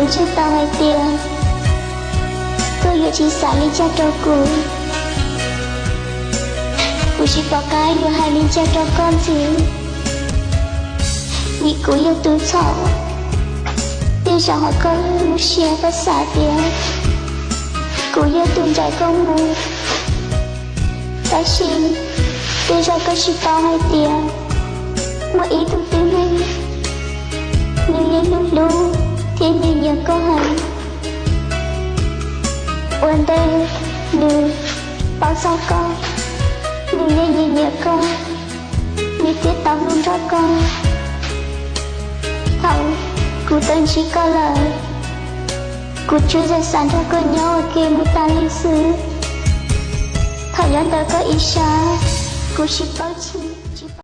Kuv tsis tau hais tias koj yuav tsis xav li cas rau kuv. Kuv tsis pom qab yuav hais li cas rau koj ntxiv, vim kuv yog tus txhaum. Tej zaum hauv koj lub siab koj xav tias kuv yog tus ncaim koj mus, tab sis tej zaum koj tsis paub hais tias muaj ib tug tib neeg nws yeej hlub hlub thiab nyiam nyiam koj heev. Ua ntej nws paub txog koj, nws yeej nyiam nyiam koj, nws thiaj tau hlub nrog koj. Thaum kuv tau ntsib koj lawm, kuv tsuas yog xav nrog koj nyob ua ke mus tas li xwb. Thaum nyob ntawm koj ib sab, kuv tsis paub txij